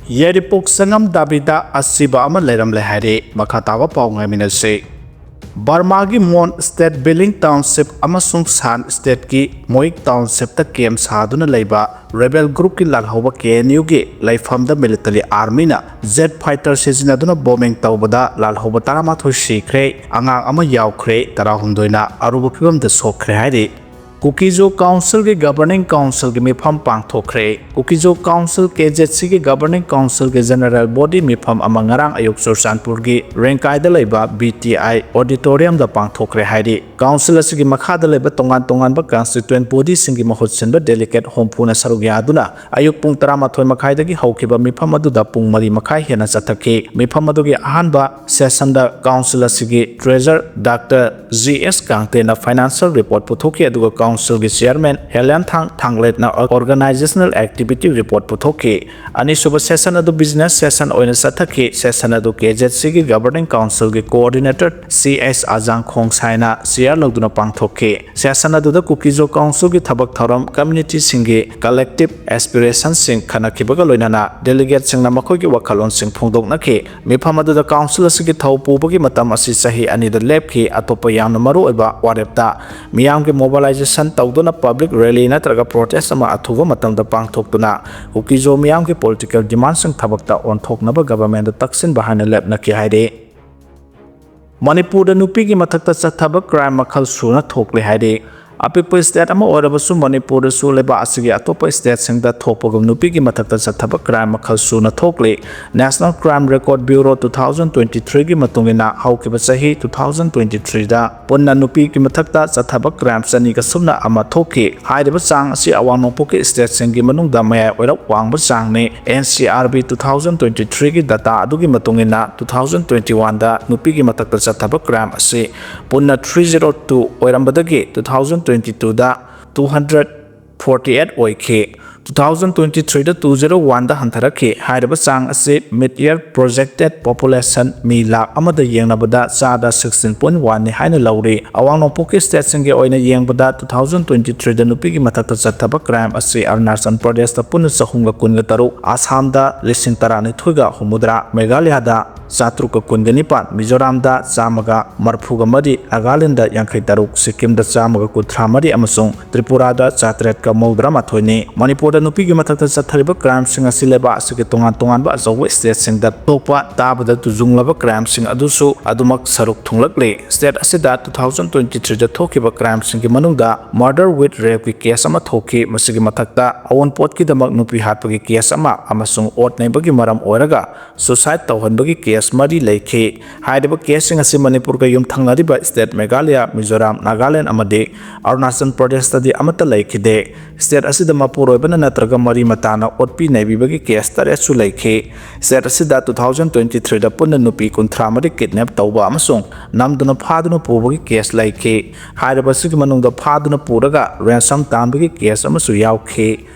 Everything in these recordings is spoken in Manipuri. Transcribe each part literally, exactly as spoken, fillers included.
ꯌꯥꯏꯔꯤꯄꯣꯛ ꯁꯪꯉꯝ ꯗꯥꯕꯤꯗ ꯑꯁꯤꯕ ꯑꯃ ꯂꯩꯔꯝꯂꯦ ꯍꯥꯏꯔꯦ꯫ ꯃꯈꯥ ꯇꯥꯕ ꯄꯥꯎ ꯉꯥꯏꯃꯤꯟꯅꯁꯤ꯫ ꯕꯔꯃꯥꯒꯤ ꯃꯣꯟ ꯁ꯭ꯇꯦꯠ ꯕꯤꯂꯤꯡ ꯇꯥꯎꯟꯁꯤꯞ ꯑꯃꯁꯨꯡ ꯁꯥꯟ ꯁ꯭ꯇꯦꯠꯀꯤ ꯃꯣꯏꯛ ꯇꯥꯎꯟꯁꯤꯞꯇ ꯀꯦꯝ ꯁꯥꯗꯨꯅ ꯂꯩꯕ ꯔꯦꯕꯦꯜ ꯒ꯭ꯔꯨꯞꯀꯤ ꯂꯥꯜꯍꯧꯕ ꯀꯦ ꯑꯦꯟ ꯌꯨꯒꯤ ꯂꯩꯐꯝꯗ ꯃꯤꯂꯤꯇꯔꯤ ꯑꯥꯔꯃꯤꯅ ꯖꯦꯠ ꯐꯥꯏꯇꯔ ꯁꯤꯖꯤꯟꯅꯗꯨꯅ ꯕꯣꯝꯕꯤꯡ ꯇꯧꯕꯗ ꯂꯥꯜꯍꯧꯕ ꯇꯔꯥꯃꯥꯊꯣꯏ ꯁꯤꯈ꯭ꯔꯦ, ꯑꯉꯥꯡ ꯑꯃ ꯌꯥꯎꯈ꯭ꯔꯦ, ꯇꯔꯥꯍꯨꯝꯗꯣꯏꯅ ꯑꯔꯨꯕ ꯐꯤꯕꯝꯗ ꯁꯣꯛꯈ꯭ꯔꯦ ꯍꯥꯏꯔꯤ꯫ ꯀꯨꯀꯤꯖꯣ ꯀꯥꯎꯟꯁꯤꯜꯒꯤ ꯒꯕꯔꯅꯤꯡ ꯀꯥꯎꯟꯁꯤꯜꯒꯤ ꯃꯤꯐꯝ ꯄꯥꯡꯊꯣꯛꯈ꯭ꯔꯦ꯫ ꯀꯨꯀꯤꯖꯣ ꯀꯥꯎꯟꯁꯤꯜ, ꯀꯦ ꯖꯦꯠ ꯁꯤꯒꯤ ꯒꯕꯔꯅꯤꯡ ꯀꯥꯎꯟꯁꯤꯜꯒꯤ ꯖꯦꯅꯔꯦꯜ ꯕꯣꯗꯤ ꯃꯤꯐꯝ ꯑꯃ ꯉꯔꯥꯡ ꯑꯌꯨꯛ ꯆꯨꯔꯆꯥꯟꯄꯨꯔꯒꯤ ꯔꯦꯡꯀꯥꯏꯗ ꯂꯩꯕ ꯕꯤ ꯇꯤ ꯑꯥꯏ ꯑꯣꯗꯤꯇꯣꯔꯤꯌꯝꯗ ꯄꯥꯡꯊꯣꯛꯈ꯭ꯔꯦ ꯍꯥꯏꯔꯤ꯫ ꯀꯥꯎꯟꯁꯤꯜ ꯑꯁꯤꯒꯤ ꯃꯈꯥꯗ ꯂꯩꯕ ꯇꯣꯉꯥꯟ ꯇꯣꯉꯥꯟꯕ ꯀꯟꯁꯇꯤꯇ꯭ꯌꯨꯌꯦꯟ ꯕꯣꯗꯤꯁꯤꯡꯒꯤ ꯃꯍꯨꯠ ꯁꯤꯟꯕ ꯗꯦꯂꯤꯒꯦꯠ ꯍꯨꯝꯐꯨꯅ ꯁꯔꯨꯛ ꯌꯥꯗꯨꯅ ꯑꯌꯨꯛ ꯄꯨꯡ ꯇꯔꯥꯃꯥꯊꯣꯏ ꯃꯈꯥꯏꯗꯒꯤ ꯍꯧꯈꯤꯕ ꯃꯤꯐꯝ ꯑꯗꯨꯗ ꯄꯨꯡ ꯃꯔꯤ ꯃꯈꯥꯏ ꯍꯦꯟꯅ ꯆꯠꯊꯈꯤ꯫ ꯃꯤꯐꯝ ꯑꯗꯨꯒꯤ ꯑꯍꯥꯟꯕ ꯁꯦꯁꯟꯗ ꯀꯥꯎꯟꯁꯤꯜ ꯑꯁꯤꯒꯤ ꯇ꯭ꯔꯦꯖꯔ ꯗꯥꯛꯇꯔ ꯖꯤ ꯑꯦꯁ ꯀꯥꯡꯇꯦꯅ ꯐꯥꯏꯅꯥꯟꯁꯤꯌꯦꯜ ꯔꯤꯄꯣꯔꯠ ꯄꯨꯊꯣꯛꯈꯤ, ꯑꯗꯨꯒ ꯀꯥꯎꯟꯁꯤꯜꯒꯤ ꯆꯤꯌꯔꯃꯦꯟ ꯍꯦꯂꯦꯟꯊꯥꯡ ꯊꯥꯡꯂꯦꯠꯅ ꯑꯣꯔꯒꯅꯥꯏꯖꯦꯁꯅꯦꯜ ꯑꯦꯛꯇꯤꯚꯤꯇꯤ ꯔꯤꯄꯣꯔꯠ ꯄꯨꯊꯣꯛꯈꯤ꯫ ꯑꯅꯤꯁꯨꯕ ꯁꯦꯁꯟ ꯑꯗꯨ ꯕꯤꯖꯤꯅꯦꯁ ꯁꯦꯁꯟ ꯑꯣꯏꯅ ꯆꯠꯊꯈꯤ꯫ ꯁꯦꯁꯟ ꯑꯗꯨ ꯀꯦ ꯖꯦꯠ ꯁꯤꯒꯤ ꯒꯕꯔꯅꯤꯡ ꯀꯥꯎꯟꯁꯤꯜꯒꯤ ꯀꯣꯑꯣꯔꯗꯤꯅꯦꯇꯔ ꯁꯤ ꯑꯦꯁ ꯑꯖꯥꯡꯈꯣꯡ ꯁꯥꯏꯅ ꯆꯤꯌꯔ ꯂꯧꯗꯨꯅ ꯄꯥꯡꯊꯣꯛꯈꯤ꯫ ꯁꯦꯁꯟ ꯑꯗꯨꯗ ꯀꯨꯀꯤꯖꯣ ꯀꯥꯎꯟꯁꯤꯜꯒꯤ ꯊꯕꯛ ꯊꯧꯔꯝ, ꯀꯝꯃ꯭ꯌꯨꯅꯤꯇꯤꯁꯤꯡꯒꯤ ꯀꯂꯦꯛꯇꯤꯚ ꯑꯦꯁꯄꯤꯔꯦꯁꯟꯁꯤꯡ ꯈꯟꯅꯈꯤꯕꯒ ꯂꯣꯏꯅꯅ ꯗꯦꯂꯤꯒꯦꯠꯁꯤꯡꯅ ꯃꯈꯣꯏꯒꯤ ꯋꯥꯈꯜꯂꯣꯟꯁꯤꯡ ꯐꯣꯡꯗꯣꯛꯅꯈꯤ꯫ ꯃꯤꯐꯝ ꯑꯗꯨꯗ ꯀꯥꯎꯟꯁꯤꯜ ꯑꯁꯤꯒꯤ ꯊꯧ ꯄꯨꯕꯒꯤ ꯃꯇꯝ ꯑꯁꯤ ꯆꯍꯤ ꯑꯅꯤꯗ ꯂꯦꯞꯈꯤ꯫ ꯑꯇꯣꯞꯄ ꯌꯥꯝꯅ ꯃꯔꯨꯑꯣꯏꯕ ꯋꯥꯔꯦꯞꯇ, ꯃꯤꯌꯥꯝꯒꯤ ꯃꯣꯕꯤꯂꯥꯏꯖꯦꯁꯟ ꯇꯧꯗꯨꯅ ꯄꯕ꯭ꯂꯤꯛ ꯔꯦꯂꯤ ꯅꯠꯇ꯭ꯔꯒ ꯄ꯭ꯔꯣꯇꯦꯁ ꯑꯃ ꯑꯊꯨꯕ ꯃꯇꯝꯗ ꯄꯥꯡꯊꯣꯛꯇꯨꯅ ꯀꯨꯀꯤꯖꯣ ꯃꯤꯌꯥꯝꯒꯤ ꯄꯣꯂꯤꯇꯤꯀꯦꯜ ꯗꯤꯃꯥꯟꯁꯤꯡ ꯊꯕꯛꯇ ꯑꯣꯟꯊꯣꯛꯅꯕ ꯒꯚꯔꯟꯃꯦꯟꯗ ꯇꯛꯁꯤꯟꯕ ꯍꯥꯏꯅ ꯂꯦꯞꯅꯈꯤ ꯍꯥꯏꯔꯤ꯫ ꯃꯅꯤꯄꯨꯔꯗ ꯅꯨꯄꯤꯒꯤ ꯃꯊꯛꯇ ꯆꯠꯊꯕ ꯀ꯭ꯔꯥꯏꯝ ꯃꯈꯜ ꯁꯨꯅ ꯊꯣꯛꯂꯦ ꯍꯥꯏꯔꯤ꯫ ꯑꯄꯤꯛꯄ ꯁ꯭ꯇꯦꯠ ꯑꯃ ꯑꯣꯏꯔꯕꯁꯨ ꯃꯅꯤꯄꯨꯔꯗꯁꯨ ꯂꯩꯕꯥꯛ ꯑꯁꯤꯒꯤ ꯑꯇꯣꯞꯄ ꯁ꯭ꯇꯦꯠꯁꯤꯡꯗ ꯊꯣꯛꯄꯒꯨꯝ ꯅꯨꯄꯤꯒꯤ ꯃꯊꯛꯇ ꯆꯠꯊꯕ ꯀ꯭ꯔꯥꯏꯝ ꯃꯈꯜ ꯁꯨꯅ ꯊꯣꯛꯂꯤ꯫ National crime record bureau two thousand twenty ꯊ꯭ꯔꯤꯒꯤ ꯃꯇꯨꯡ ꯏꯟꯅ ꯍꯧꯈꯤꯕ ꯆꯍꯤ ꯇꯨ ꯊꯥꯎꯖꯟ ꯇ꯭ꯋꯦꯟꯇꯤ ꯊ꯭ꯔꯤꯗ ꯄꯨꯟꯅ ꯅꯨꯄꯤꯒꯤ ꯃꯊꯛꯇ ꯆꯠꯊꯕ ꯀ꯭ꯔꯥꯏꯝ ꯆꯅꯤꯒ ꯁꯨꯞꯅ ꯑꯃ ꯊꯣꯛꯈꯤ꯫ ꯍꯥꯏꯔꯤꯕ ꯆꯥꯡ ꯑꯁꯤ ꯑꯋꯥꯡ ꯅꯣꯡꯄꯣꯛꯀꯤ ꯁ꯭ꯇꯦꯠꯁꯤꯡꯒꯤ ꯃꯅꯨꯡꯗ ꯃꯌꯥꯏ ꯑꯣꯏꯔꯞ ꯋꯥꯡꯕ ꯆꯥꯡꯅꯤ꯫ N C R B two thousand twenty ꯊ꯭ꯔꯤꯒꯤ ꯗꯇꯥ ꯑꯗꯨꯒꯤ ꯃꯇꯨꯡ ꯏꯟꯅ, ꯇꯨ ꯊꯥꯎꯖꯟ ꯇ꯭ꯋꯦꯟꯇꯤ ꯋꯥꯟꯗ ꯅꯨꯄꯤꯒꯤ ꯃꯊꯛꯇ ꯆꯠꯊꯕ ꯀ꯭ꯔꯥꯏꯝ ꯑꯁꯤ ꯄꯨꯟꯅ ꯊ꯭ꯔꯤ ꯖꯤꯔꯣ ꯇꯨ ꯑꯣꯏꯔꯝꯕꯗꯒꯤ ꯇꯨ ꯊꯥꯎꯖꯟ ꯇ꯭ꯋꯦꯟꯇꯤ ꯇꯨꯗ ꯇꯨ ꯍꯟꯗ꯭ꯔꯦꯠ ꯐꯣꯔꯇꯤ ꯑꯩꯠ ꯑꯣꯏꯈꯤ꯫ ꯇꯨ ꯊꯥꯎꯖꯟ ꯇ꯭ꯋꯦꯟꯇꯤ ꯊ꯭ꯔꯤꯗ ꯇꯨ ꯖꯦꯔꯣ ꯋꯥꯟꯗ ꯍꯟꯊꯔꯛꯈꯤ꯫ ꯍꯥꯏꯔꯤꯕ ꯆꯥꯡ ꯑꯁꯤ mid year projected population ꯃꯤ ꯂꯥꯈ ꯑꯃꯗ ꯌꯦꯡꯅꯕꯗ ꯆꯥꯗ ꯁꯤꯛꯁꯇꯤꯟ ꯄꯣꯏꯟ ꯋꯥꯟꯅꯤ ꯍꯥꯏꯅ ꯂꯧꯔꯤ꯫ ꯑꯋꯥꯡ ꯅꯣꯡꯄꯣꯛꯀꯤ ꯁ꯭ꯇꯦꯠꯁꯤꯡꯒꯤ ꯑꯣꯏꯅ ꯌꯦꯡꯕꯗ, ꯇꯨ ꯊꯥꯎꯖꯟ ꯇ꯭ꯋꯦꯟꯇꯤ ꯊ꯭ꯔꯤꯗ ꯅꯨꯄꯤꯒꯤ ꯃꯊꯛꯇ ꯆꯠꯊꯕ ꯀ꯭ꯔꯥꯏꯝ ꯑꯁꯤ ꯑꯔꯨꯅꯥꯆꯜ ꯄ꯭ꯔꯗꯦꯁꯇ ꯄꯨꯟꯅ ꯆꯍꯨꯝꯒ ꯀꯨꯟꯒ ꯇꯔꯨꯛ, ꯑꯁꯥꯝꯗ ꯂꯤꯁꯤꯡ ꯇꯔꯥꯅꯤꯊꯣꯏꯒ ꯍꯨꯝꯐꯨꯇꯔꯥ, ꯃꯦꯘꯥꯂꯌꯥꯗ ꯆꯥꯇ꯭ꯔꯨꯛꯀ ꯀꯨꯟꯒ ꯅꯤꯄꯥꯟ, ꯃꯤꯖꯣꯔꯥꯝꯗ ꯆꯥꯝꯃꯒ ꯃꯔꯤꯐꯨꯒ ꯃꯔꯤ, ꯅꯥꯒꯥꯂꯦꯟꯗ ꯌꯥꯡꯈꯩ ꯇꯔꯨꯛ, ꯁꯤꯛꯀꯤꯝꯗ ꯆꯥꯝꯃꯒ ꯀꯨꯟꯊ꯭ꯔꯥ ꯃꯔꯤ ꯑꯃꯁꯨꯡ ꯇ꯭ꯔꯤꯄꯨꯔꯥꯗ ꯆꯥꯇ꯭ꯔꯦꯠꯀ ꯃꯧꯗ꯭ꯔꯥ ꯃꯥꯊꯣꯏꯅꯤ꯫ ꯃꯅꯤꯄꯨꯔꯗ ꯅꯨꯄꯤꯒꯤ ꯃꯊꯛꯇ ꯆꯠꯊꯔꯤꯕ ꯀ꯭ꯔꯥꯏꯝꯁꯤꯡ ꯑꯁꯤ ꯂꯩꯕꯥꯛ ꯑꯁꯤꯒꯤ ꯇꯣꯉꯥꯟ ꯇꯣꯉꯥꯟꯕ ꯑꯆꯧꯕ ꯁ꯭ꯇꯦꯠꯁꯤꯡꯗ ꯊꯣꯛꯄ ꯇꯥꯕꯗ ꯇꯨꯖꯨꯡꯂꯕ ꯀ꯭ꯔꯥꯏꯝꯁꯤꯡ ꯑꯗꯨꯁꯨ ꯑꯗꯨꯃꯛ ꯁꯔꯨꯛ ꯊꯨꯡꯂꯛꯂꯤ꯫ ꯁ꯭ꯇꯦꯠ ꯑꯁꯤꯗ ꯇꯨ ꯊꯥꯎꯖꯟ ꯇ꯭ꯋꯦꯟꯇꯤ ꯊ꯭ꯔꯤꯗ ꯊꯣꯛꯈꯤꯕ ꯀ꯭ꯔꯥꯏꯝꯁꯤꯡꯒꯤ ꯃꯅꯨꯡꯗ murder with rapeꯀꯤ ꯀꯦꯁ ꯑꯃ ꯊꯣꯛꯈꯤ꯫ ꯃꯁꯤꯒꯤ ꯃꯊꯛꯇ ꯑꯋꯨꯟꯄꯣꯠꯀꯤꯗꯃꯛ ꯅꯨꯄꯤ ꯍꯥꯠꯄꯒꯤ ꯀꯦꯁ ꯑꯃ ꯑꯃꯁꯨꯡ ꯑꯣꯠ ꯅꯩꯕꯒꯤ ꯃꯔꯝ ꯑꯣꯏꯔꯒ suicide ꯇꯧꯍꯟꯕꯒꯤ ꯀꯦꯁ ꯃꯔꯤ ꯂꯩꯈꯤ꯫ ꯍꯥꯏꯔꯤꯕ ꯀꯦꯁꯁꯤꯡ ꯑꯁꯤ ꯃꯅꯤꯄꯨꯔꯒ ꯌꯨꯝꯊꯪꯅꯔꯤꯕ ꯁ꯭ꯇꯦꯠ ꯃꯦꯘꯥꯂꯌꯥ, ꯃꯤꯖꯣꯔꯥꯝ, ꯅꯥꯒꯥꯂꯦꯟ ꯑꯃꯗꯤ ꯑꯔꯨꯅꯥꯆꯜ ꯄ꯭ꯔꯗꯦꯁꯇꯗꯤ ꯑꯃꯠꯇ ꯂꯩꯈꯤꯗꯦ꯫ ꯁ꯭ꯇꯦꯠ ꯑꯁꯤꯗ ꯃꯄꯨꯔꯣꯏꯕꯅ ꯅꯠꯇ꯭ꯔꯒ ꯃꯔꯤ ꯃꯇꯥꯅ ꯑꯣꯠꯄꯤ ꯅꯩꯕꯤꯕꯒꯤ ꯀꯦꯁ ꯇꯔꯦꯠꯁꯨ ꯂꯩꯈꯤ꯫ ꯁ꯭ꯇꯦꯠ ꯑꯁꯤꯗ ꯇꯨ ꯊꯥꯎꯖꯟ ꯇ꯭ꯋꯦꯟꯇꯤ ꯊ꯭ꯔꯤꯗ ꯄꯨꯟꯅ ꯅꯨꯄꯤ ꯀꯨꯟꯊ꯭ꯔꯥ ꯃꯔꯤ ꯀꯤꯗꯅꯦꯞ ꯇꯧꯕ ꯑꯃꯁꯨꯡ ꯅꯝꯗꯨꯅ ꯐꯥꯗꯨꯅ ꯄꯨꯕꯒꯤ ꯀꯦꯁ ꯂꯩꯈꯤ꯫ ꯍꯥꯏꯔꯤꯕꯁꯤꯒꯤ ꯃꯅꯨꯡꯗ ꯐꯥꯗꯨꯅ ꯄꯨꯔꯒ ꯔꯦꯟꯁꯝ ꯇꯥꯟꯕꯒꯤ ꯀꯦꯁ ꯑꯃꯁꯨ ꯌꯥꯎꯈꯤ꯫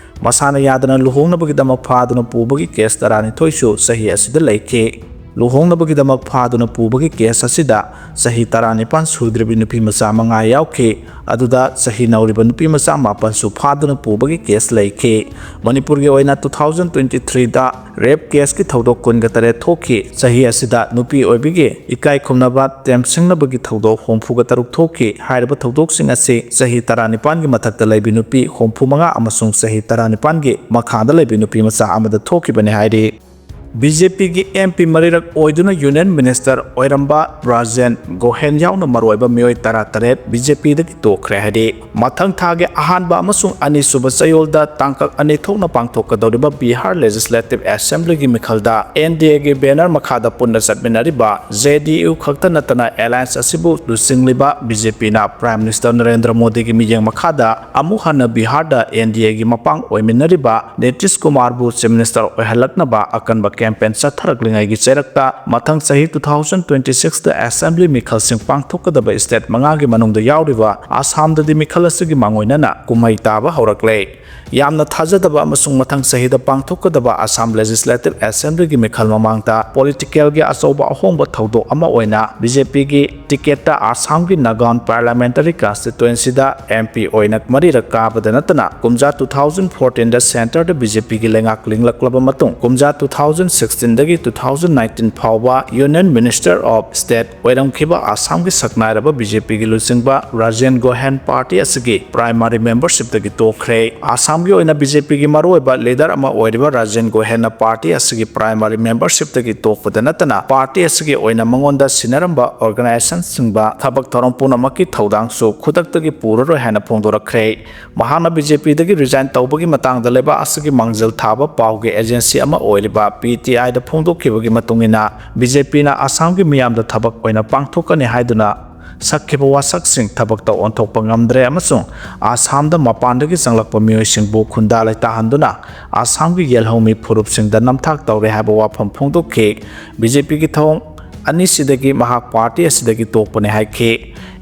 ꯃꯁꯥꯅ ꯌꯥꯗꯅ ꯂꯨꯍꯣꯡꯅꯕꯒꯤꯗꯃꯛ ꯐꯥꯗꯨꯅ ꯄꯨꯕꯒꯤ ꯀꯦꯁ ꯇꯔꯥꯅꯤꯊꯣꯏꯁꯨ ꯆꯍꯤ ꯑꯁꯤꯗ ꯂꯩꯈꯤ꯫ ꯂꯨꯍꯣꯡꯅꯕꯒꯤꯗꯃꯛ ꯐꯥꯗꯨꯅ ꯄꯨꯕꯒꯤ ꯀꯦꯁ ꯑꯁꯤꯗ ꯆꯍꯤ ꯇꯔꯥꯅꯤꯄꯥꯟ ꯁꯨꯗ꯭ꯔꯤꯕꯤ ꯅꯨꯄꯤ ꯃꯆꯥ ꯃꯉꯥ ꯌꯥꯎꯈꯤ꯫ ꯑꯗꯨꯗ ꯆꯍꯤ ꯅꯧꯔꯤꯕ ꯅꯨꯄꯤ ꯃꯆꯥ ꯃꯥꯄꯟꯁꯨ ꯐꯥꯗꯨꯅ ꯄꯨꯕꯒꯤ ꯀꯦꯁ ꯂꯩꯈꯤ꯫ ꯃꯅꯤꯄꯨꯔꯒꯤ ꯑꯣꯏꯅ ꯇꯨ ꯊꯥꯎꯖꯟ ꯇ꯭ꯋꯦꯟꯇꯤ ꯊ꯭ꯔꯤꯗ ꯔꯦꯞ ꯀꯦꯁꯀꯤ ꯊꯧꯗꯣꯛ ꯀꯨꯟꯒ ꯇꯔꯦꯠ ꯊꯣꯛꯈꯤ꯫ ꯆꯍꯤ ꯑꯁꯤꯗ ꯅꯨꯄꯤ ꯑꯣꯏꯕꯤꯒꯤ ꯏꯀꯥꯏ ꯈꯨꯝꯅꯕ ꯇꯦꯝꯁꯤꯡꯅꯕꯒꯤ ꯊꯧꯗꯣꯛ ꯍꯨꯝꯐꯨꯒ ꯇꯔꯨꯛ ꯊꯣꯛꯈꯤ꯫ ꯍꯥꯏꯔꯤꯕ ꯊꯧꯗꯣꯛꯁꯤꯡ ꯑꯁꯤ ꯆꯍꯤ ꯇꯔꯥꯅꯤꯄꯥꯟꯒꯤ ꯃꯊꯛꯇ ꯂꯩꯕꯤ ꯅꯨꯄꯤ ꯍꯨꯝꯐꯨ ꯃꯉꯥ ꯑꯃꯁꯨꯡ ꯆꯍꯤ ꯇꯔꯥꯅꯤꯄꯥꯟꯒꯤ ꯃꯈꯥꯗ ꯂꯩꯕꯤ ꯅꯨꯄꯤ ꯃꯆꯥ ꯑꯃꯗ ꯊꯣꯛꯈꯤꯕꯅꯤ ꯍꯥꯏꯔꯤ꯫ ꯕꯤ ꯖꯦ ꯄꯤꯒꯤ ꯑꯦꯝ ꯄꯤ ꯃꯔꯤꯔꯛ ꯑꯣꯏꯗꯨꯅ ꯌꯨꯅꯤꯌꯟ ꯃꯤꯅꯤꯁꯇꯔ ꯑꯣꯏꯔꯝꯕ ꯕ꯭ꯔꯥꯖꯦꯟ ꯒꯣꯍꯦꯟ ꯌꯥꯎꯅ ꯃꯔꯨꯑꯣꯏꯕ ꯃꯤꯑꯣꯏ ꯇꯔꯥ ꯇꯔꯦꯠ ꯕꯤ ꯖꯦ ꯄꯤꯗꯒꯤ ꯇꯣꯛꯈ꯭ꯔꯦ ꯍꯥꯏꯔꯤ꯫ ꯃꯊꯪ ꯊꯥꯒꯤ ꯑꯍꯥꯟꯕ ꯑꯃꯁꯨꯡ ꯑꯅꯤꯁꯨꯕ ꯆꯌꯣꯜꯗ ꯇꯥꯡꯀꯛ ꯑꯅꯤ ꯊꯣꯛꯅ ꯄꯥꯡꯊꯣꯛꯀꯗꯧꯔꯤꯕ ꯕꯤꯍꯥꯔ ꯂꯦꯖꯤꯁꯂꯦꯇꯤꯚ ꯑꯦꯁꯦꯝꯕ꯭ꯂꯤꯒꯤ ꯃꯤꯈꯜꯗ ꯑꯦꯟ ꯗꯤ ꯑꯦꯒꯤ ꯕꯦꯅꯔ ꯃꯈꯥꯗ ꯄꯨꯟꯅ ꯆꯠꯃꯤꯟꯅꯔꯤꯕ ꯖꯦ ꯗꯤ ꯌꯨ ꯈꯛꯇ ꯅꯠꯇꯅ ꯑꯦꯂꯥꯌꯟꯁ ꯑꯁꯤꯕꯨ ꯂꯨꯆꯤꯡꯂꯤꯕ ꯕꯤ ꯖꯦ ꯄꯤꯅ ꯄ꯭ꯔꯥꯏꯝ ꯃꯤꯅꯤꯁꯇꯔ ꯅꯔꯦꯟꯗ꯭ꯔ ꯃꯣꯗꯤꯒꯤ ꯃꯤꯠꯌꯦꯡ ꯃꯈꯥꯗ ꯑꯃꯨꯛ ꯍꯟꯅ ꯕꯤꯍꯥꯔꯗ ꯑꯦꯟ ꯗꯤ ꯑꯦꯒꯤ ꯃꯄꯥꯡ ꯑꯣꯏꯃꯤꯟꯅꯔꯤꯕ ꯅꯤꯇꯤꯁ ꯀꯨꯃꯥꯔꯕꯨ ꯆꯤꯐ ꯃꯤꯅꯤꯁꯇꯔ ꯑꯣꯏꯍꯜꯂꯛꯅꯕ ꯑꯀꯟꯕ ꯀꯦꯝꯄꯦꯟ ꯆꯠꯊꯔꯛꯂꯤꯉꯩꯒꯤ ꯆꯩꯔꯛꯇ ꯃꯊꯪ ꯆꯍꯤ ꯇꯨ ꯊꯥꯎꯖꯟ ꯇ꯭ꯋꯦꯟꯇꯤ ꯁꯤꯛꯁꯇ ꯑꯦꯁꯦꯝꯕ꯭ꯂꯤ ꯃꯤꯈꯜꯁꯤꯡ ꯄꯥꯡꯊꯣꯛꯀꯗꯕ ꯁ꯭ꯇꯦꯠ ꯃꯉꯥꯒꯤ ꯃꯅꯨꯡꯗ ꯌꯥꯎꯔꯤꯕ ꯑꯁꯥꯝꯗꯗꯤ ꯃꯤꯈꯜ ꯑꯁꯤꯒꯤ ꯃꯥꯡꯑꯣꯏꯅꯅ ꯀꯨꯝꯍꯩ ꯇꯥꯕ ꯍꯧꯔꯛꯂꯦ꯫ ꯌꯥꯝꯅ ꯊꯥꯖꯗꯕ ꯑꯃꯁꯨꯡ ꯃꯊꯪ ꯆꯍꯤꯗ ꯄꯥꯡꯊꯣꯛꯀꯗꯕ ꯑꯁꯥꯝ ꯂꯦꯖꯤꯁꯂꯦꯇꯤꯚ ꯑꯦꯁꯦꯝꯕ꯭ꯂꯤꯒꯤ ꯃꯤꯈꯜ ꯃꯃꯥꯡꯗ ꯄꯣꯂꯤꯇꯤꯀꯦꯜꯒꯤ ꯑꯆꯧꯕ ꯑꯍꯣꯡꯕ ꯊꯧꯗꯣꯛ ꯑꯃ ꯑꯣꯏꯅ ꯕꯤ ꯖꯦ ꯄꯤꯒꯤ ꯇꯤꯀꯦꯠꯇ ꯑꯁꯥꯝꯒꯤ ꯅꯥꯒꯥꯎꯟ ꯄꯥꯔꯂꯤꯌꯥꯃꯦꯟꯇꯔꯤ ꯀꯟꯁꯇꯤꯇ꯭ꯋꯦꯟꯁꯤꯗ ꯑꯦꯝ ꯄꯤ ꯑꯣꯏꯅ ꯃꯔꯤꯔꯛ ꯀꯥꯕꯗ ꯅꯠꯇꯅ, ꯀꯨꯝꯖꯥ two thousand fourteenꯗ ꯁꯦꯟꯇꯔꯗ ꯕꯤ ꯖꯦ ꯄꯤꯒꯤ ꯂꯩꯉꯥꯛ ꯂꯤꯡꯂꯛꯂꯕ ꯃꯇꯨꯡ, ꯀꯨꯝꯖꯥ two thousand sixteenꯗꯒꯤ two thousand nineteen ꯐꯥꯎꯕ Union Minister of State ꯑꯣꯏꯔꯝꯈꯤꯕ ꯑꯁꯥꯝꯒꯤ ꯁꯛꯅꯥꯏꯔꯕ ꯕꯤ ꯖꯦ ꯄꯤꯒꯤ ꯂꯨꯆꯤꯡꯕ ꯔꯥꯖꯦꯟ ꯒꯣꯍꯦꯟ ꯄꯥꯔꯇꯤ ꯑꯁꯤꯒꯤ ꯄ꯭ꯔꯥꯏꯃꯥꯔꯤ ꯃꯦꯝꯕꯔꯁꯤꯞꯇꯒꯤ ꯇꯣꯛꯈ꯭ꯔꯦ꯫ ꯑꯁꯥꯝꯒꯤ ꯑꯣꯏꯅ ꯕꯤ ꯖꯦ ꯄꯤꯒꯤ ꯃꯔꯨꯑꯣꯏꯕ ꯂꯤꯗꯔ ꯑꯃ ꯑꯣꯏꯔꯤꯕ ꯔꯥꯖꯦꯟ ꯒꯣꯍꯦꯟꯅ ꯄꯥꯔꯇꯤ ꯑꯁꯤꯒꯤ ꯄ꯭ꯔꯥꯏꯃꯥꯔꯤ ꯃꯦꯝꯕꯔꯁꯤꯞꯇꯒꯤ ꯇꯣꯛꯄꯗ ꯅꯠꯇꯅ, ꯄꯥꯔꯇꯤ ꯑꯁꯤꯒꯤ ꯑꯣꯏꯅ ꯃꯉꯣꯟꯗ ꯁꯤꯟꯅꯔꯝꯕ ꯑꯣꯔꯒꯅꯥꯏꯖꯦꯁꯟꯁꯤꯡꯕ ꯊꯕꯛ ꯊꯧꯔꯝ ꯄꯨꯝꯅꯃꯛꯀꯤ ꯊꯧꯗꯥꯡꯁꯨ ꯈꯨꯗꯛꯇꯒꯤ ꯄꯨꯔꯔꯣꯏ ꯍꯥꯏꯅ ꯐꯣꯡꯗꯣꯔꯛꯈ꯭ꯔꯦ꯫ ꯃꯍꯥꯛꯅ ꯕꯤ ꯖꯦ ꯄꯤꯗꯒꯤ ꯔꯤꯖꯥꯏꯟ ꯇꯧꯕꯒꯤ ꯃꯇꯥꯡꯗ ꯂꯩꯕꯥꯛ ꯑꯁꯤꯒꯤ ꯃꯥꯡꯖꯤꯜ ꯊꯥꯕ ꯄꯥꯎꯒꯤ ꯑꯦꯖꯦꯟꯁꯤ ꯑꯃ ꯑꯣꯏꯔꯤꯕ ꯄꯤ ꯇꯤ ꯑꯥꯏꯗ ꯐꯣꯡꯗꯣꯛꯈꯤꯕꯒꯤ ꯃꯇꯨꯡ ꯏꯟꯅ, ꯕꯤ ꯖꯦ ꯄꯤꯅ ꯑꯁꯥꯝꯒꯤ ꯃꯤꯌꯥꯝꯗ ꯊꯕꯛ ꯑꯣꯏꯅ ꯄꯥꯡꯊꯣꯛꯀꯅꯤ ꯍꯥꯏꯗꯨꯅ ꯁꯛꯈꯤꯕ ꯋꯥꯁꯛꯁꯤꯡ ꯊꯕꯛꯇ ꯑꯣꯟꯊꯣꯛꯄ ꯉꯝꯗ꯭ꯔꯦ ꯑꯃꯁꯨꯡ ꯑꯁꯥꯝꯗ ꯃꯄꯥꯟꯗꯒꯤ ꯆꯪꯂꯛꯄ ꯃꯤꯑꯣꯏꯁꯤꯡꯕꯨ ꯈꯨꯟꯗꯥ ꯂꯩꯇꯥꯍꯟꯗꯨꯅ ꯑꯁꯥꯝꯒꯤ ꯌꯦꯜꯍꯧꯃꯤ ꯐꯨꯔꯨꯞꯁꯤꯡꯗ ꯅꯝꯊꯥꯛ ꯇꯧꯔꯦ ꯍꯥꯏꯕ ꯋꯥꯐꯝ ꯐꯣꯡꯗꯣꯛꯈꯤ꯫ ꯕꯤ ꯖꯦ ꯄꯤꯒꯤ ꯊꯧꯑꯣꯡ ꯑꯅꯤꯁꯤꯗꯒꯤ ꯃꯍꯥꯛ ꯄꯥꯔꯇꯤ ꯑꯁꯤꯗꯒꯤ ꯇꯣꯛꯄꯅꯤ ꯍꯥꯏꯈꯤ꯫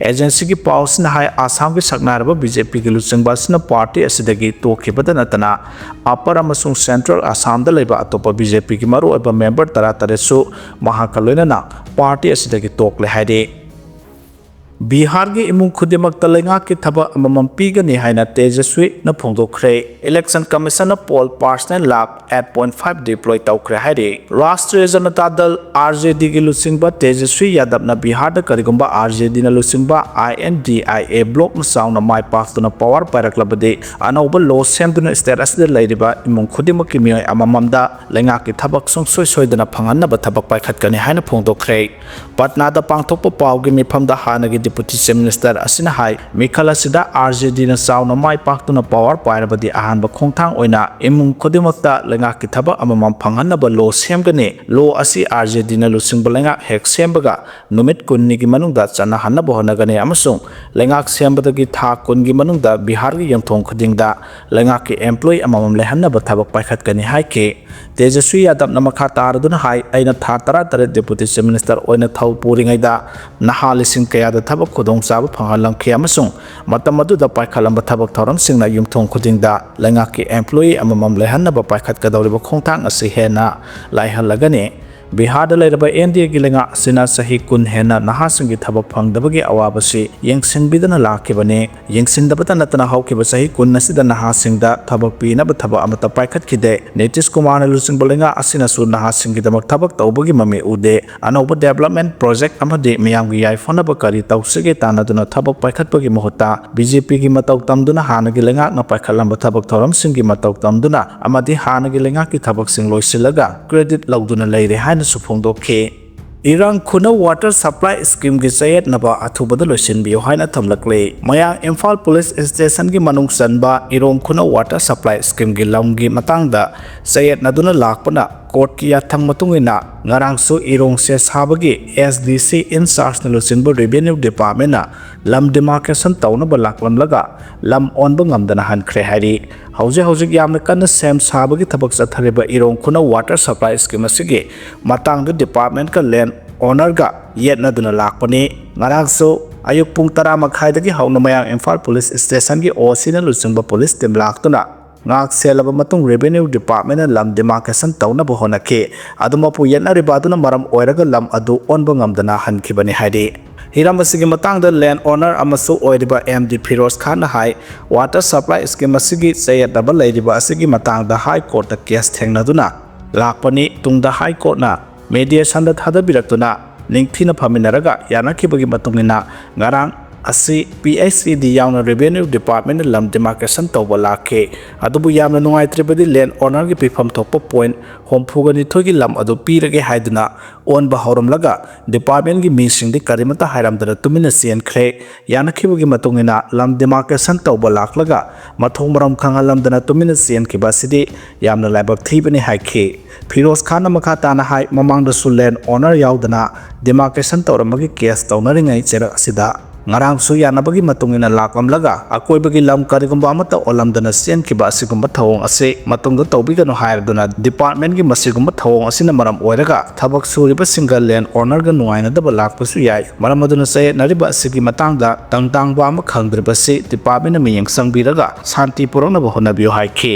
ꯑꯦꯖꯦꯟꯁꯤꯒꯤ ꯄꯥꯎ ꯑꯁꯤꯅ ꯍꯥꯏ, ꯑꯁꯥꯝꯒꯤ ꯁꯛꯅꯥꯏꯔꯕ ꯕꯤ ꯖꯦ ꯄꯤꯒꯤ ꯂꯨꯆꯤꯡꯕ ꯑꯁꯤꯅ ꯄꯥꯔꯇꯤ ꯑꯁꯤꯗꯒꯤ ꯇꯣꯛꯈꯤꯕꯗ ꯅꯠꯇꯅ, ꯑꯄꯔ ꯑꯃꯁꯨꯡ ꯁꯦꯟꯇ꯭ꯔꯦꯜ ꯑꯁꯥꯝꯗ ꯂꯩꯕ ꯑꯇꯣꯞꯄ ꯕꯤ ꯖꯦ ꯄꯤꯒꯤ ꯃꯔꯨꯑꯣꯏꯕ ꯃꯦꯝꯕꯔ ꯇꯔꯥꯇꯔꯦꯠꯁꯨ ꯃꯍꯥꯛꯀ ꯂꯣꯏꯅꯅ ꯄꯥꯔꯇꯤ ꯑꯁꯤꯗꯒꯤ ꯇꯣꯛꯂꯦ ꯍꯥꯏꯔꯤ꯫ ꯕꯤꯍꯥꯔꯒꯤ ꯏꯃꯨꯡ ꯈꯨꯗꯤꯡꯃꯛꯇ ꯂꯩꯉꯥꯛꯀꯤ ꯊꯕꯛ ꯑꯃꯃꯝ ꯄꯤꯒꯅꯤ ꯍꯥꯏꯅ ꯇꯦꯖꯁ꯭ꯋꯤꯅ ꯐꯣꯡꯗꯣꯛꯈ꯭ꯔꯦ꯫ ꯏꯂꯦꯛꯁꯟ ꯀꯃꯤꯁꯟꯅ poll personnel lakh eight point five deploy ꯇꯧꯈ꯭ꯔꯦ ꯍꯥꯏꯔꯤ꯫ ꯔꯥꯁꯇ꯭ꯔꯤꯌ ꯖꯅꯇꯥ ꯗꯜ, R J D ꯒꯤ ꯂꯨꯆꯤꯡꯕ ꯇꯦꯖꯁ꯭ꯋꯤ ꯌꯥꯗꯕꯅ ꯕꯤꯍꯥꯔꯗ ꯀꯔꯤꯒꯨꯝꯕ R J D ꯅ ꯂꯨꯆꯤꯡꯕ I N D I A bloc ꯅ ꯆꯥꯎꯅ ꯃꯥꯏ ꯄꯥꯛꯇꯨꯅ power ꯄꯥꯏꯔꯛꯂꯕꯗꯤ, ꯑꯅꯧꯕ law ꯁꯦꯝꯗꯨꯅ state ꯑꯁꯤꯗ ꯂꯩꯔꯤꯕ ꯏꯃꯨꯡ ꯈꯨꯗꯤꯡꯃꯛꯀꯤ ꯃꯤꯑꯣꯏ ꯑꯃꯃꯝꯗ ꯂꯩꯉꯥꯛꯀꯤ ꯊꯕꯛ ꯁꯨꯡꯁꯣꯏ ꯁꯣꯏꯗꯅ ꯐꯪꯍꯟꯅꯕ ꯊꯕꯛ ꯄꯥꯏꯈꯠꯀꯅꯤ ꯍꯥꯏꯅ ꯐꯣꯡꯗꯣꯛꯈ꯭ꯔꯦ꯫ ꯄꯠꯅꯥꯗ ꯄꯥꯡꯊꯣꯛꯄ ꯄꯥꯎꯒꯤ ꯃꯤꯐꯝꯗ ꯍꯥꯟꯅꯒꯤ Deputy Chief Minister ꯑꯁꯤꯅ ꯍꯥꯏ, ꯃꯤꯈꯜ ꯑꯁꯤꯗ R J D ꯅ ꯆꯥꯎꯅ ꯃꯥꯏ ꯄꯥꯛꯇꯨꯅ power ꯄꯥꯏꯔꯕꯗꯤ, ꯑꯍꯥꯟꯕ ꯈꯣꯡꯊꯥꯡ ꯑꯣꯏꯅ ꯏꯃꯨꯡ ꯈꯨꯗꯤꯡꯃꯛꯇ ꯂꯩꯉꯥꯛꯀꯤ ꯊꯕꯛ ꯑꯃꯃꯝ ꯐꯪꯍꯟꯅꯕ law ꯁꯦꯝꯒꯅꯤ꯫ Law ꯑꯁꯤ R J D ꯅ ꯂꯨꯆꯤꯡꯕ ꯂꯩꯉꯥꯛ ꯍꯦꯛ ꯁꯦꯝꯕꯒ ꯅꯨꯃꯤꯠ ꯀꯨꯟꯅꯤꯒꯤ ꯃꯅꯨꯡꯗ ꯆꯠꯅꯍꯟꯅꯕ ꯍꯣꯠꯅꯒꯅꯤ ꯑꯃꯁꯨꯡ ꯂꯩꯉꯥꯛ ꯁꯦꯝꯕꯗꯒꯤ ꯊꯥ ꯀꯨꯟꯒꯤ ꯃꯅꯨꯡꯗ ꯕꯤꯍꯥꯔꯒꯤ ꯌꯨꯝꯊꯣꯡ ꯈꯨꯗꯤꯡꯗ ꯂꯩꯉꯥꯛꯀꯤ employee ꯑꯃꯃꯝ ꯂꯩꯍꯟꯅꯕ ꯊꯕꯛ ꯄꯥꯏꯈꯠꯀꯅꯤ ꯍꯥꯏꯈꯤ꯫ ꯇꯦꯖꯁ꯭ꯋꯤ ꯌꯥꯗꯕꯅ ꯃꯈꯥ ꯇꯥꯔꯗꯨꯅ ꯍꯥꯏ, ꯑꯩꯅ ꯊꯥ ꯇꯔꯥ ꯇꯔꯦꯠ ꯗꯦꯄꯨꯇꯤ ꯆꯤꯐ ꯃꯤꯅꯤꯁꯇꯔ ꯑꯣꯏꯅ ꯊꯧ ꯄꯨꯔꯤꯉꯩꯗ ꯅꯍꯥ ꯂꯤꯁꯤꯡ ꯀꯌꯥꯗ ꯊꯕꯛ ꯈꯨꯗꯣꯡꯆꯥꯕ ꯐꯪꯍꯜꯂꯝꯈꯤ ꯑꯃꯁꯨꯡ ꯃꯇꯝ ꯑꯗꯨꯗ ꯄꯥꯏꯈꯠꯂꯝꯕ ꯊꯕꯛ ꯊꯧꯔꯝꯁꯤꯡꯅ ꯌꯨꯝꯊꯣꯡ ꯈꯨꯗꯤꯡꯗ ꯂꯩꯉꯥꯛꯀꯤ employee ꯑꯃꯃꯝ ꯂꯩꯍꯟꯅꯕ ꯄꯥꯏꯈꯠꯀꯗꯧꯔꯤꯕ ꯈꯣꯡꯊꯥꯡ ꯑꯁꯤ ꯍꯦꯟꯅ ꯂꯥꯏꯍꯜꯂꯒꯅꯤ꯫ ꯕꯤꯍꯥꯔꯗ ꯂꯩꯔꯕ NDAꯒꯤ ꯂꯩꯉꯥꯛ ꯑꯁꯤꯅ ꯆꯍꯤ ꯀꯨꯟ ꯍꯦꯟꯅ ꯅꯍꯥꯁꯤꯡꯒꯤ ꯊꯕꯛ ꯐꯪꯗꯕꯒꯤ ꯑꯋꯥꯕꯁꯤ ꯌꯦꯡꯁꯤꯟꯕꯤꯗꯅ ꯂꯥꯛꯈꯤꯕꯅꯤ꯫ ꯌꯦꯡꯁꯤꯟꯗꯕꯇ ꯅꯠꯇꯅ ꯍꯧꯈꯤꯕ ꯆꯍꯤ ꯀꯨꯟ ꯑꯁꯤꯗ ꯅꯍꯥꯁꯤꯡꯗ ꯊꯕꯛ ꯄꯤꯅꯕ ꯊꯕꯛ ꯑꯃꯠꯇ ꯄꯥꯏꯈꯠꯈꯤꯗꯦ꯫ ꯅꯤꯇꯤꯁ ꯀꯨꯃꯥꯔꯅ ꯂꯨꯆꯤꯡꯕ ꯂꯩꯉꯥꯛ ꯑꯁꯤꯅꯁꯨ ꯅꯍꯥꯁꯤꯡꯒꯤꯗꯃꯛ ꯊꯕꯛ ꯇꯧꯕꯒꯤ ꯃꯃꯤ ꯎꯗꯦ꯫ ꯑꯅꯧꯕ development project ꯑꯃꯗꯤ ꯃꯤꯌꯥꯝꯒꯤ ꯌꯥꯏꯐꯅꯕ ꯀꯔꯤ ꯇꯧꯁꯤꯒꯦ ꯇꯥꯟꯅꯗꯨꯅ ꯊꯕꯛ ꯄꯥꯏꯈꯠꯄꯒꯤ ꯃꯍꯨꯠꯇ BJPꯒꯤ ꯃꯇꯧ ꯇꯝꯗꯨꯅ ꯍꯥꯟꯅꯒꯤ ꯂꯩꯉꯥꯛꯅ ꯄꯥꯏꯈꯠꯂꯝꯕ ꯊꯕꯛ ꯊꯧꯔꯝꯁꯤꯡꯒꯤ ꯃꯇꯧ ꯇꯝꯗꯨꯅ ꯑꯃꯗꯤ ꯍꯥꯟꯅꯒꯤ ꯂꯩꯉꯥꯛꯀꯤ ꯊꯕꯛꯁꯤꯡ ꯂꯣꯏꯁꯤꯜꯂꯒ credit ꯂꯧꯗꯨꯅ ꯂꯩꯔꯦ ꯍꯥꯏꯅꯁꯨ ꯐꯣꯡꯗꯣꯛꯈꯤ꯫ ꯏꯔꯥꯡ ꯈꯨꯅꯧ water supply schemeꯒꯤ ꯆꯌꯦꯠꯅꯕ ꯑꯊꯨꯕꯗ ꯂꯣꯏꯁꯤꯟꯕꯤꯌꯨ ꯍꯥꯏꯅ ꯊꯝꯂꯛꯂꯤ꯫ ꯃꯌꯥꯡ ꯏꯝꯐꯥꯜ police stationꯒꯤ ꯃꯅꯨꯡ ꯆꯟꯕ ꯏꯔꯣꯡ ꯈꯨꯅꯧ water supply schemeꯒꯤ ꯂꯝꯒꯤ ꯃꯇꯥꯡꯗ ꯆꯌꯦꯠꯅꯗꯨꯅ ꯂꯥꯛꯄꯅ courtꯀꯤ ꯌꯥꯊꯪ ꯃꯇꯨꯡ ꯏꯟꯅ ꯉꯔꯥꯡꯁꯨ ꯏꯔꯣꯡ ꯁꯦ ꯁꯥꯕꯒꯤ SDC in chargeꯅ ꯂꯨꯆꯤꯡꯕ revenue departmentꯅ ꯂꯝ demarcation ꯇꯧꯅꯕ ꯂꯥꯛꯂꯝꯂꯒ ꯂꯝ ꯑꯣꯟꯕ ꯉꯝꯗꯅ ꯍꯟꯈ꯭ꯔꯦ ꯍꯥꯏꯔꯤ꯫ ꯍꯧꯖꯤꯛ ꯍꯧꯖꯤꯛ ꯌꯥꯝꯅ ꯀꯟꯅ ꯁꯦꯝ ꯁꯥꯕꯒꯤ ꯊꯕꯛ ꯆꯠꯊꯔꯤꯕ ꯏꯔꯣꯡ ꯈꯨꯅꯧ water supply scheme ꯑꯁꯤꯒꯤ ꯃꯇꯥꯡꯗ departmentꯀ land ownerꯒ ꯌꯦꯠꯅꯗꯨꯅ ꯂꯥꯛꯄꯅꯤ꯫ ꯉꯔꯥꯡꯁꯨ ꯑꯌꯨꯛ ꯄꯨꯡ ꯇꯔꯥ ꯃꯈꯥꯏꯗꯒꯤ ꯍꯧꯅ ꯃꯌꯥꯡ ꯏꯝꯐꯥꯜ police stationꯒꯤ OCꯅ ꯂꯨꯆꯤꯡꯕ police team ꯂꯥꯛꯇꯨꯅ ꯉꯥꯛ ꯁꯦꯜꯂꯕ ꯃꯇꯨꯡ revenue departmentꯅ ꯂꯝ demarcation ꯇꯧꯅꯕ ꯍꯣꯠꯅꯈꯤ꯫ ꯑꯗꯨꯃꯛꯄꯨ ꯌꯦꯠꯅꯔꯤꯕ ꯑꯗꯨꯅ ꯃꯔꯝ ꯑꯣꯏꯔꯒ ꯂꯝ ꯑꯗꯨ ꯑꯣꯟꯕ ꯉꯝꯗꯅ ꯍꯟꯈꯤꯕꯅꯤ ꯍꯥꯏꯔꯤ꯫ ꯍꯤꯔꯝ ꯑꯁꯤꯒꯤ ꯃꯇꯥꯡꯗ land owner ꯑꯃꯁꯨ ꯑꯣꯏꯔꯤꯕ MD ꯐꯤꯔꯣꯖ ꯈꯥꯟꯅ ꯍꯥꯏ, water supply scheme ꯑꯁꯤꯒꯤ ꯆꯌꯦꯠꯅꯕ ꯂꯩꯔꯤꯕ ꯑꯁꯤꯒꯤ ꯃꯇꯥꯡꯗ High Courtꯇ case ꯊꯦꯡꯅꯗꯨꯅ ꯂꯥꯛꯄꯅꯤ꯫ ꯇꯨꯡꯗ High Courtꯅ mediationꯗ ꯊꯥꯗꯕꯤꯔꯛꯇꯨꯅ ꯅꯤꯡꯊꯤꯅ ꯐꯝꯃꯤꯟꯅꯔꯒ ꯌꯥꯅꯈꯤꯕꯒꯤ ꯃꯇꯨꯡ ꯏꯟꯅ ꯉꯔꯥꯡ ꯑꯁꯤ PHED ꯌꯥꯎꯅ revenue departmentꯅ ꯂꯝ demarcation ꯇꯧꯕ ꯂꯥꯛꯈꯤ꯫ ꯑꯗꯨꯕꯨ ꯌꯥꯝꯅ ꯅꯨꯡꯉꯥꯏꯇ꯭ꯔꯤꯕꯗꯤ land ownerꯒꯤ ꯄꯤꯐꯝ ꯊꯣꯛꯄ point ꯍꯨꯝꯐꯨꯒ ꯅꯤꯊꯣꯏꯒꯤ ꯂꯝ ꯑꯗꯨ ꯄꯤꯔꯒꯦ ꯍꯥꯏꯗꯨꯅ ꯑꯣꯟꯕ ꯍꯧꯔꯝꯂꯒ departmentꯒꯤ ꯃꯤꯁꯤꯡꯗꯤ ꯀꯔꯤꯃꯠꯇ ꯍꯥꯏꯔꯝꯗꯅ ꯇꯨꯃꯤꯟꯅ ꯆꯦꯟꯈ꯭ꯔꯦ꯫ ꯌꯥꯅꯈꯤꯕꯒꯤ ꯃꯇꯨꯡ ꯏꯟꯅ ꯂꯝ demarcation ꯇꯧꯕ ꯂꯥꯛꯂꯒ ꯃꯊꯣꯡ ꯃꯔꯝ ꯈꯪꯍꯜꯂꯝꯗꯅ ꯇꯨꯃꯤꯟꯅ ꯆꯦꯟꯈꯤꯕ ꯑꯁꯤꯗꯤ ꯌꯥꯝꯅ ꯂꯥꯏꯕꯛ ꯊꯤꯕꯅꯤ ꯍꯥꯏꯈꯤ꯫ ꯐꯤꯔꯣꯖ ꯈꯥꯟꯅ ꯃꯈꯥ ꯇꯥꯅ ꯍꯥꯏ, ꯃꯃꯥꯡꯗꯁꯨ land owner ꯌꯥꯎꯗꯅ demarcation ꯇꯧꯔꯝꯕꯒꯤ case ꯇꯧꯅꯔꯤꯉꯩ ꯆꯩꯔꯛ ꯑꯁꯤꯗ ꯉꯔꯥꯡꯁꯨ ꯌꯥꯅꯕꯒꯤ ꯃꯇꯨꯡ ꯏꯟꯅ ꯂꯥꯛꯂꯝꯂꯒ ꯑꯀꯣꯏꯕꯒꯤ ꯂꯝ ꯀꯔꯤꯒꯨꯝꯕ ꯑꯃꯠꯇ ꯑꯣꯜꯂꯝꯗꯅ ꯆꯦꯟꯈꯤꯕ ꯑꯁꯤꯒꯨꯝꯕ ꯊꯧꯑꯣꯡ ꯑꯁꯤ ꯃꯇꯨꯡꯗ ꯇꯧꯕꯤꯒꯅꯨ ꯍꯥꯏꯔꯗꯨꯅ department ꯀꯤ ꯃꯁꯤꯒꯨꯝꯕ ꯊꯧꯑꯣꯡ ꯑꯁꯤꯅ ꯃꯔꯝ ꯑꯣꯏꯔꯒ ꯊꯕꯛ ꯁꯨꯔꯤꯕꯁꯤꯡꯒ land owner ꯒ ꯅꯨꯡꯉꯥꯏꯅꯗꯕ ꯂꯥꯛꯄꯁꯨ ꯌꯥꯏ꯫ ꯃꯔꯝ ꯑꯗꯨꯅ ꯆꯌꯦꯠꯅꯔꯤꯕ ꯑꯁꯤꯒꯤ ꯃꯇꯥꯡꯗ ꯇꯪ ꯇꯥꯡꯕ ꯑꯃ ꯈꯪꯗ꯭ꯔꯤꯕꯁꯤ department ꯅ ꯃꯤꯠꯌꯦꯡ ꯆꯪꯕꯤꯔꯒ ꯁꯥꯟꯇꯤ ꯄꯨꯔꯛꯅꯕ ꯍꯣꯠꯅꯕꯤꯌꯨ ꯍꯥꯏꯈꯤ꯫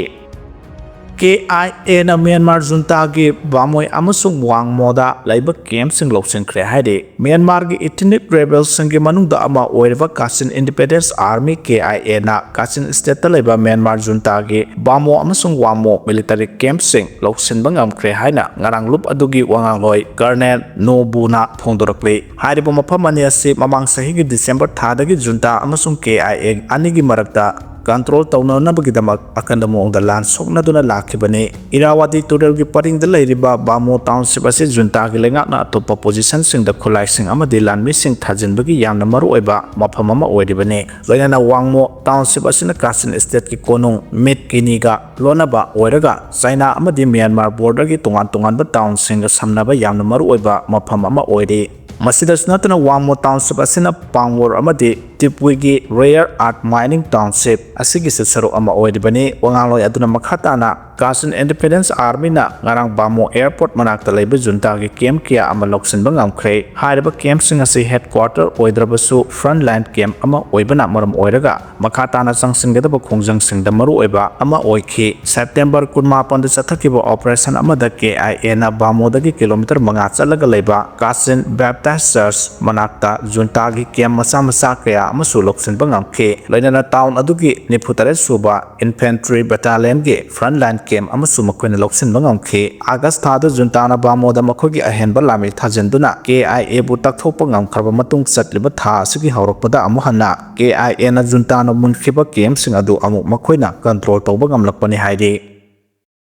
K I A ꯅ ꯃ꯭ꯌꯥꯟꯃꯥꯔ junta ꯒꯤ ꯕꯥꯃꯣꯏ ꯑꯃꯁꯨꯡ ꯋꯥꯡꯃꯣꯗ ꯂꯩꯕ camp ꯁꯤꯡ ꯂꯧꯁꯤꯟꯈ꯭ꯔꯦ ꯍꯥꯏꯔꯤ꯫ ꯃ꯭ꯌꯥꯟꯃꯥꯔꯒꯤ ethnic rebel ꯁꯤꯡꯒꯤ ꯃꯅꯨꯡꯗ ꯑꯃ ꯑꯣꯏꯔꯤꯕ Kachin Independence Army, K I A ꯅ Kachin State ꯇ ꯂꯩꯕ ꯃ꯭ꯌꯥꯟꯃꯥꯔ junta ꯒꯤ ꯕꯥꯃꯣ ꯑꯃꯁꯨꯡ ꯋꯥꯃꯣ military camp ꯁꯤꯡ ꯂꯧꯁꯤꯟꯕ ꯉꯝꯈ꯭ꯔꯦ ꯍꯥꯏꯅ ꯉꯔꯥꯡ ꯂꯨꯞ ꯑꯗꯨꯒꯤ ꯋꯥꯉꯥꯡꯂꯣꯏ Colonel No Bun ꯅ ꯐꯣꯡꯗꯣꯔꯛꯂꯤ꯫ ꯍꯥꯏꯔꯤꯕ ꯃꯐꯝ ꯑꯅꯤ ꯑꯁꯤ ꯃꯃꯥꯡ ꯆꯍꯤꯒꯤ December ꯊꯥꯗꯒꯤ junta ꯑꯃꯁꯨꯡ K I A ꯑꯅꯤꯒꯤ ꯃꯔꯛꯇ control ꯇꯧꯅꯅꯕꯒꯤꯗꯃꯛ ꯑꯀꯟꯕ ꯃꯑꯣꯡꯗ ꯂꯥꯟ ꯁꯣꯛꯅꯗꯨꯅ ꯂꯥꯛꯈꯤꯕꯅꯤ꯫ Irrawaddy ꯇꯨꯔꯦꯜꯒꯤ ꯄꯔꯤꯡꯗ ꯂꯩꯔꯤꯕ ꯕꯥꯃꯣ township ꯑꯁꯤ junta ꯒꯤ ꯂꯩꯉꯥꯛꯅ ꯑꯇꯣꯞꯄ position ꯁꯤꯡꯗ ꯈꯨꯠꯂꯥꯏꯁꯤꯡ ꯑꯃꯗꯤ ꯂꯥꯟꯃꯤꯁꯤꯡ ꯊꯥꯖꯤꯟꯕꯒꯤ ꯌꯥꯝꯅ ꯃꯔꯨꯑꯣꯏꯕ ꯃꯐꯝ ꯑꯃ ꯑꯣꯏꯔꯤꯕꯅꯤ꯫ ꯂꯣꯏꯅꯅ ꯋꯥꯡꯃꯣ township ꯑꯁꯤꯅ Kachin State ꯀꯤ ꯀꯣꯅꯨꯡ Myitkyina ꯒ ꯂꯣꯟꯅꯕ ꯑꯣꯏꯔꯒ China ꯑꯃꯗꯤ ꯃ꯭ꯌꯥꯟꯃꯥꯔ border ꯒꯤ ꯇꯣꯉꯥꯟ ꯇꯣꯉꯥꯟꯕ town ꯁꯤꯡꯒ ꯁꯝꯅꯕ ꯌꯥꯝꯅ ꯃꯔꯨꯑꯣꯏꯕ ꯃꯐꯝ ꯑꯃ ꯑꯣꯏꯔꯤ꯫ ꯃꯁꯤꯗꯁꯨ ꯅꯠꯇꯅ ꯋꯥꯡꯃꯣ township ꯑꯁꯤꯅ Pangwor ꯑꯃꯗꯤ Tibwe ꯒꯤ rare earth mining township ꯑꯁꯤꯒꯤꯁꯨ ꯁꯔꯨꯛ ꯑꯃ ꯑꯣꯏꯔꯤꯕꯅꯤ꯫ ꯋꯥꯉꯥꯡꯂꯣꯏ ꯑꯗꯨꯅ ꯃꯈꯥ ꯇꯥꯅ Kachin Independence Army ꯅ ꯉꯔꯥꯡ ꯕꯥꯃꯣ airport ꯃꯅꯥꯛꯇ ꯂꯩꯕ junta ꯒꯤ camp ꯀꯌꯥ ꯑꯃ ꯂꯧꯁꯤꯟꯕ ꯉꯝꯈ꯭ꯔꯦ꯫ ꯍꯥꯏꯔꯤꯕ camp ꯁꯤꯡ ꯑꯁꯤ headquarter ꯑꯣꯏꯗ꯭ꯔꯕꯁꯨ frontline camp ꯑꯃ ꯑꯣꯏꯕꯅ ꯃꯔꯝ ꯑꯣꯏꯔꯒ ꯃꯈꯥ ꯇꯥꯅ ꯆꯪꯁꯤꯟꯒꯗꯕ ꯈꯣꯡꯖꯪꯁꯤꯡꯗ ꯃꯔꯨꯑꯣꯏꯕ ꯑꯃ ꯑꯣꯏꯈꯤ꯫ September ꯀꯨꯟꯃꯥꯄꯟꯗ ꯆꯠꯊꯈꯤꯕ operation ꯑꯃꯗ K I A ꯅ ꯕꯥꯃꯣꯗꯒꯤ kilometre ꯃꯉꯥ ꯆꯠꯂꯒ ꯂꯩꯕ Kachin Baptist Church ꯃꯅꯥꯛꯇ junta ꯒꯤ camp ꯃꯆꯥ ꯃꯆꯥ ꯀꯌꯥ ꯑꯃꯁꯨ ꯂꯧꯁꯤꯟꯕ ꯉꯝꯈꯤ꯫ ꯂꯣꯏꯅꯅ town ꯑꯗꯨꯒꯤ ꯅꯤꯐꯨ ꯇꯔꯦꯠ ꯁꯨꯕ Infantry Battalion ꯒꯤ frontline camp ꯑꯃꯁꯨ ꯃꯈꯣꯏꯅ ꯂꯧꯁꯤꯟꯕ ꯉꯝꯈꯤ꯫ August ꯊꯥꯗ junta ꯅ ꯕꯥꯃꯣꯗ ꯃꯈꯣꯏꯒꯤ ꯑꯍꯦꯟꯕ ꯂꯥꯟꯃꯤ ꯊꯥꯖꯤꯟꯗꯨꯅ K I A ꯕꯨ ꯇꯛꯊꯣꯛꯄ ꯉꯝꯈ꯭ꯔꯕ ꯃꯇꯨꯡ ꯆꯠꯂꯤꯕ ꯊꯥ ꯑꯁꯤꯒꯤ ꯍꯧꯔꯛꯄꯗ ꯑꯃꯨꯛ ꯍꯟꯅ K I A ꯅ junta ꯅ ꯃꯨꯟꯈꯤꯕ camp ꯁꯤꯡ ꯑꯗꯨ ꯑꯃꯨꯛ ꯃꯈꯣꯏꯅ control ꯇꯧꯕ ꯉꯝꯂꯛꯄꯅꯤ ꯍꯥꯏꯔꯤ꯫